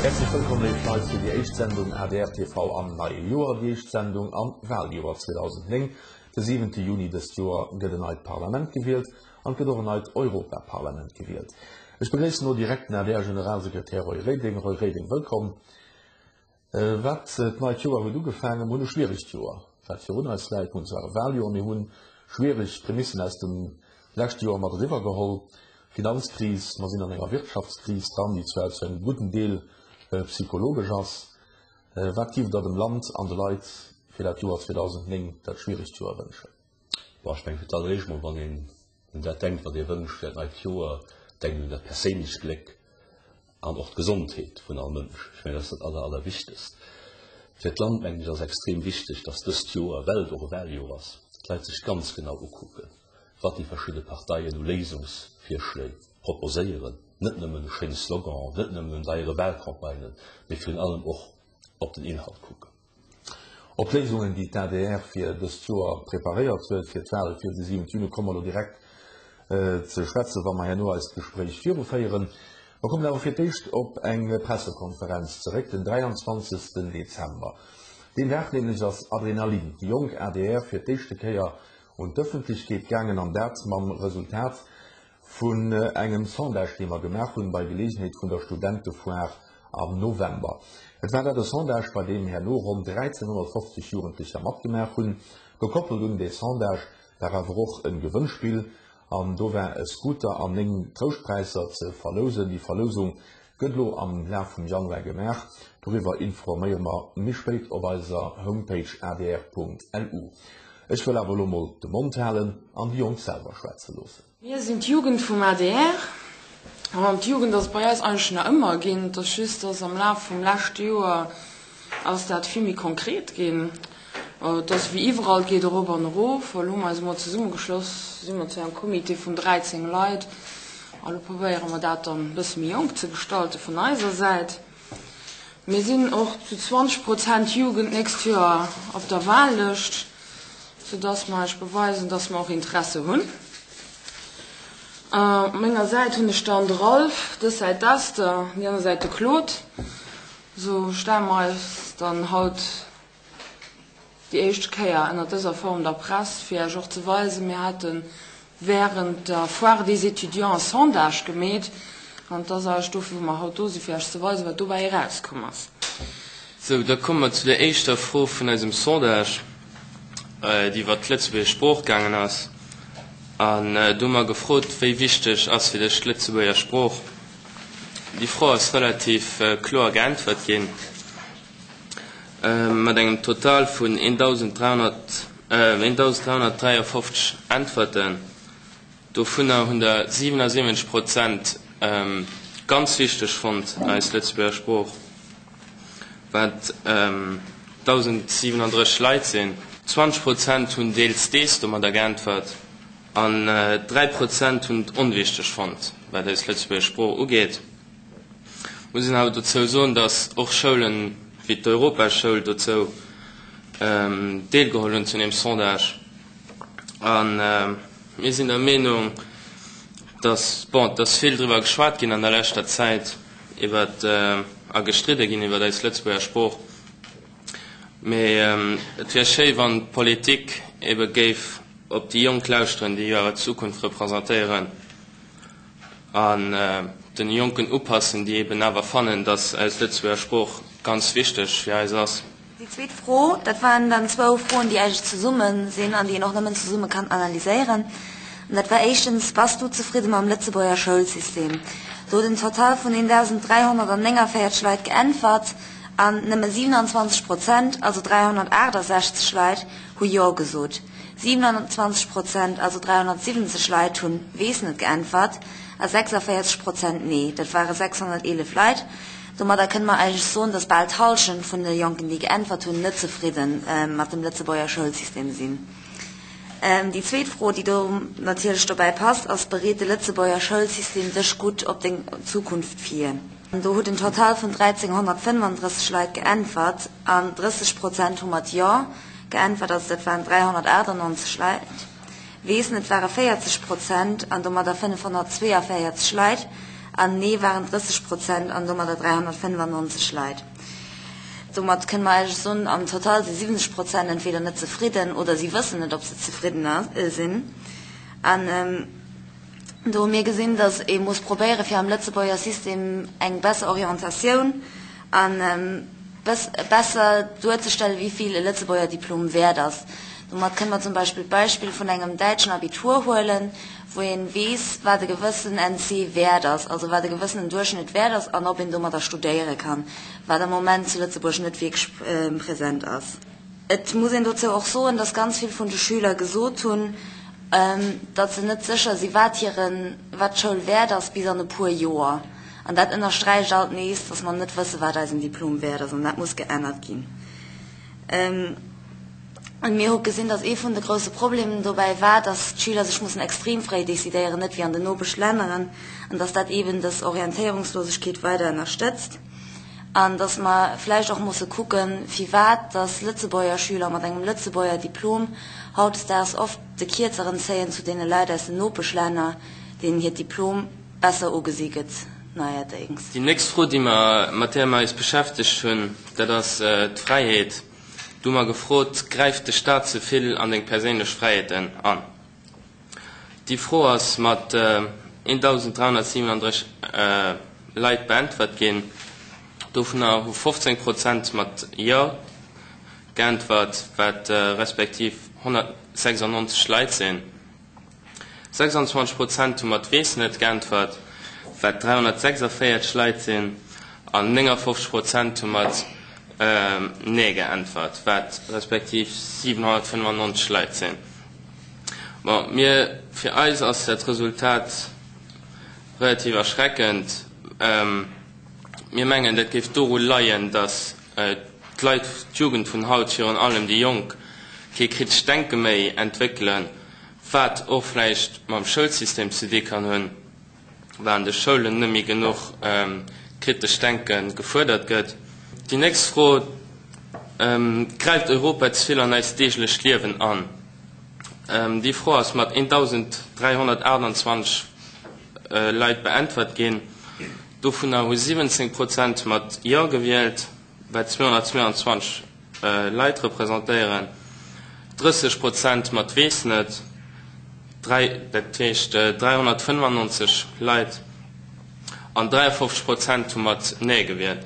Häerzlech wëllkomm léif Leit fir déi éischt Sendung adr TV am neie Joer, déi éischt Sendung am Waljoer 2009. De siwente Juni dëst Joer gëtt en neit Parlament gewielt an et gëtt och en neit Europaparlament gewielt. Ech begréissen elo direkt den ADR-Generalsekretär Roy Reding. Roy Reding, wëllkomm. Wat d'neit Joer huet ugefaangen, mir hunn e schwieregt Joer, wat virun eis läit. Mir hunn zwar e Waljoer, mir hu schwiereg Prämissen aus dem leschte Joer mat eriwwer geholl, Finanzkris, mer sinn an enger Wirtschaftskris dran, déi zwar zu engem gudden Deel psychologesch ass. Wat giff Der dem Land an de Leit fir dat Joer 2009, dat schwieregt Joer, wënschen? Bon, ech mengen fir d'alleréischt mol, wann een un dat denkt, wat ee wënscht fir dat neit Joer, denkt een un dat perséinlecht Gléck an och d'Gesondheet vun all Mënsch. Ech mengen, dat ass dat aller, allerwichtegst. Fir d'Land, mengen ech, ass extrem wichteg, dass dëst Joer, well et och e Wahljoer ass, d'Leit sech ganz genau ukucken, wat déi verschidde Parteien u Léisungsvirschléi proposéieren, net nëmmen u schéine Sloganen, net nëmmen un deiere Wahlcampagnen, mee virun allem och op den Inhalt kucken. Op d'Léisungen, déi d'ADR fir dëst Joer preparéiert huet, fir d'Wahle fir de 7 Juni, komme mer elo direkt ze schwätzen, wa mer herno eist Gespréich viruféieren. Mer kommen awer fir d'éischt op eng Pressekonferenz zeréck, den 23. Dezember. Deen Dag nämlech ass Adrenalin, déi jonk adr, fir d'éischte Kéier un d'Ëffentlechkeet gaangen, an dat mam Resultat vun engem Sondage, dee mer gemaach hunn bei Geleegenheet vun der Studentefoire am November. Et war dat e Sondage, bei deem herno ronn 1.350 Jugendlecher matgemaach hunn. Gekoppelt un dee Sondage war awer och e Gewënnspill an do war e Scooter an 9 Trouschtpräisser ze verlousen. Déi Verlousung gëtt elo am Laf vum Januar gemaach. Doriwwer informéiere mer méi spéit op eiser Homepage adr.lu. Ech wëll awer elo mol de Mond halen an déi Jonk selwer schwätze loossen. Mir sinn d'Jugend vum adr an d'Jugend ass et bei eis eigentlech nach ëmmer ginn. Et ass just, dass am Laf vum leschte Joer ass dat vill méi konkret ginn. Et ass wéi iwwerall, et geet erop an erof. Elo hu mer eis emol zesummegeschloss, si mer zu engem Comité vun 13 Leit a lo probéiere mer dat dann e bësse méi jonk ze gestalte vun eiser Säit. Mir sinn och zu 20 Prozent Jugend d'nächst Joer op der Wahllëscht. Sou dass mer iech beweisen, dass mer och Interesse hunn. Op menger Säit hunn ech dann de Ralph, dës Säit d'Esther, déi aner Säit de Claude. Sou stelle mer eis dann haut déi éischt Kéier ënnert dëser Form der Press, fir iech och ze weisen, mir hate während der Foire des Étudiants e Sondage gemeet an et ass eigentlech dofir wou mer haut do sinn, fir Iech ze weisen, wat dobäi erauskomm ass. Sou, da komme mer zu der éischter Fro vun eisem Sondage, déi iwwert d'Lëtzebuergesch Sprooch gaangen ass. An do hu mer gefrot, Wéi wichteg ass fir dech d'Lëtzebuerger Sprooch? Déi Fro ass relativ kloer geäntwert ginn, mat engem Total vun 1.300. 1.353 Äntwerten, dovunner hunn der 77 Prozent ganz wichteg fonnt, eis Lëtzebuerger Sprooch, wat 1.037 Leit sinn. 20 Prozent hunn deels, deels domadder geäntwert an 3 Prozent hunn et onwichteg fonnt, wat eis Lëtzebuerger Sprooch ugeet. Muss een awer dozou soen, datt och Schoulen wéi d'Europaschoul dozou deelgeholl hunn zu deem Sondage. A mir sinn der Meenung, datt, bon, et ass vill driwwer geschwat ginn an der leschter Zäit iwwer a gestridde ginn iwwer eis Lëtzebuerger Sprooch, mee et wier schéi wann d'Politik ebe géif op déi Jonk lauschteren, déi jo awer d'Zukunft representéieren. An den Jonken upassen, déi eben awer fannen, dass eis Lëtzebuerger Sprooch ganz wichteg fir eis ass. Déi zweet Fro, dat waren dann zwou Froen, déi eigentlech zesumme sinn an déi een och nëmmen zesumme kann analyséieren. An dat war éischtens, Bass du zefridde mam Lëtzebuerger Schoulsystem? Do huet en Total vun 1.349 Leit geäntwert an nëmme 27 Prozent, also 368 Leit, hu Jo gesot. 27 Prozent, also 370 Leit, hunn Weess net geäntwert a 46 Prozent Nee. Dat ware 611 Leit. Domadder kënne mer eigentlech soen, datt bal d'Hallschent vun de Jonken, déi geäntwert hunn, net zefridde mat dem Lëtzebuerger Schoulsystem sinn. Déi zweet Fro, déi do natierlech dobäi passt, ass, Bereet de Lëtzebuerger Schoulsystem dech gutt op deng Zukunft vir? Do huet en Total vun 1.335 Leit geäntwert an 30 Prozent hu mat Jo Geäntwert, also dat waren 398 Leit. Weess net ware 40 Prozent an domadder 542 Leit. An Nee waren 30 Prozent an domadder 395 Leit. Domat kënne mer eigentlech soen, am Total si 70 Prozent entweder net zefridden oder si wëssen net, ob se zefridden sinn. An do hu mir gesinn, datt ee muss probéieren, fir am Lëtzebuerger System eng besser Orientatioun an besser duerzestellen, wéi vill e Lëtzebuerger Diplom wäert ass. Domat kënne mer zum Beispill d'Beispill vun engem däitschen Abitur huelen, wou een weess, wat e gewëssen NC wäert ass, also wat e gewëssenen Duerchschnëtt wäert ass an ob een domadder studéiere kann, wat am Moment zu Lëtzebuerg net wierklech present ass. Et muss een dozou och soen, dass ganz vill vun de Schüler gesot hunn, datt se net sécher si wat hiren, wat d'Schoul wäert ass bis an e puer Joer. An dat ënnersträicht alt nees, dass mer net wësse wat eisen Diplom wäert ass an dat muss geännert ginn. Mir hu gesinn, dass ee vun de grousse Problemen dobäi war, dass d'Schüler sech mussen extrem fréi decidéieren, net wéi an den Nopeschlänneren, an dass dat eeben dës Orientéierungslosegkeet weider ënnerstëtzt. An dass mer vläicht och musse kucken, firwat dass Lëtzebuerger Schüler mat engem Lëtzebuerger Diplom hautdesdaags oft de Kierzeren zéien zu deene Leit aus den Nopeschlänner, deenen hiert Diplom besser ugesi gëtt neierdéngs. Déi nächst Fro, déi mer, mat där mer eis beschäftegt hunn, dat ass d'Fräiheet. Du hu mer gefrot, Gräift de Staat ze vill an deng perséinlech Fräiheeten an? Déi Fro ass mat 1.337 Leit beäntwert ginn. Dovunner hu 15 Prozent mat Jo geäntwert, wat respektiv 196 Leit sinn. 26 Prozent hu mat Weess net geäntwert, wat 346 Leit sinn, an 59 Prozent hu mat Nee geäntwert, wat respektiv 795 Leit sinn. Bon, mir, fir eis ass dat Resultat relativ erschreckend. Mir mengen, dat géif doru leien, datt d'Leit, d'Jugend vun haut, virun allem déi Jonk, kee kritescht Denke méi entwéckelen, wat och vläicht mam Schoulsystem ze di kann hunn, well an de Schoulen net méi genuch kritescht Denke gefuerdert gëtt. Déi nächst Fro, Gräift Europa ze vill an eist deeglecht Liewen an? Déi Fro ass mat 1.328 Leit beäntwert ginn. Dovunner hu 17 Prozent mat Jo gewielt, wat 222 Leit representéieren, 30 Prozent mat Weess net, dat heescht 395 Leit, an 53 Prozent hu mat Nee gewielt,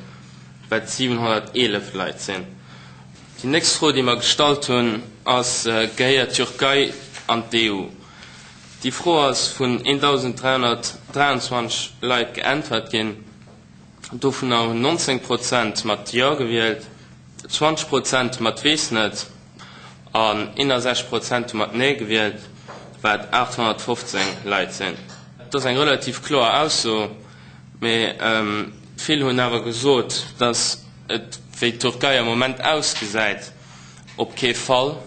wat 711 Leit sinn. Déi nächst Fro, déi mer gestallt hunn, ass, Gehéiert d'Türkei an d'EU? Déi Fro ass vun 1.323 Leit geäntwert ginn. Dovunner hunn 19 Prozent mat Jo gewielt, 20 Prozent mat Weess net an 61 Prozent hu mat Nee gewielt, wat 815 Leit sinn. Dat ass eng relativ kloer Ausso, mee vill hunn awer gesot, datt et, wéi d'Türkei am Moment ausgesäit, op kee Fall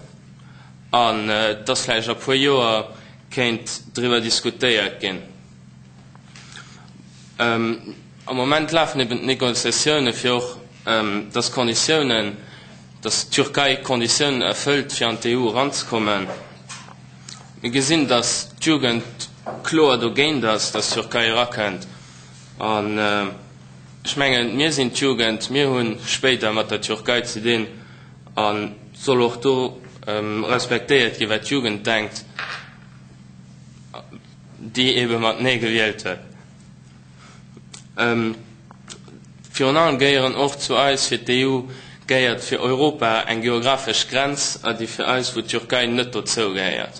an datt vläicht a puer Joer kéint driwwer diskutéiert ginn. Am Moment lafen eben d'Negociatioune fir och, dass d'Konditiounen, dass d'Türkei d'Konditiounen erfëllt, fir an d'EU eranzekommen. Mir gesinn, dass d'Jugend kloer dogéint ass, dass d'Türkei erakënnt. An ech mengen, mir sinn d'Jugend, mir hu spéider mat der Türkei ze dinn an et soll och do respektéiert ginn, wat d'Jugend denkt. Déi ebe mat Nee gewielt huet. Virun allem gehéieren och zu eis, fir d'EU gehéiert fir Europa eng geographesch Grenz a déi fir eis, wou d'Türkei net dozou gehéiert.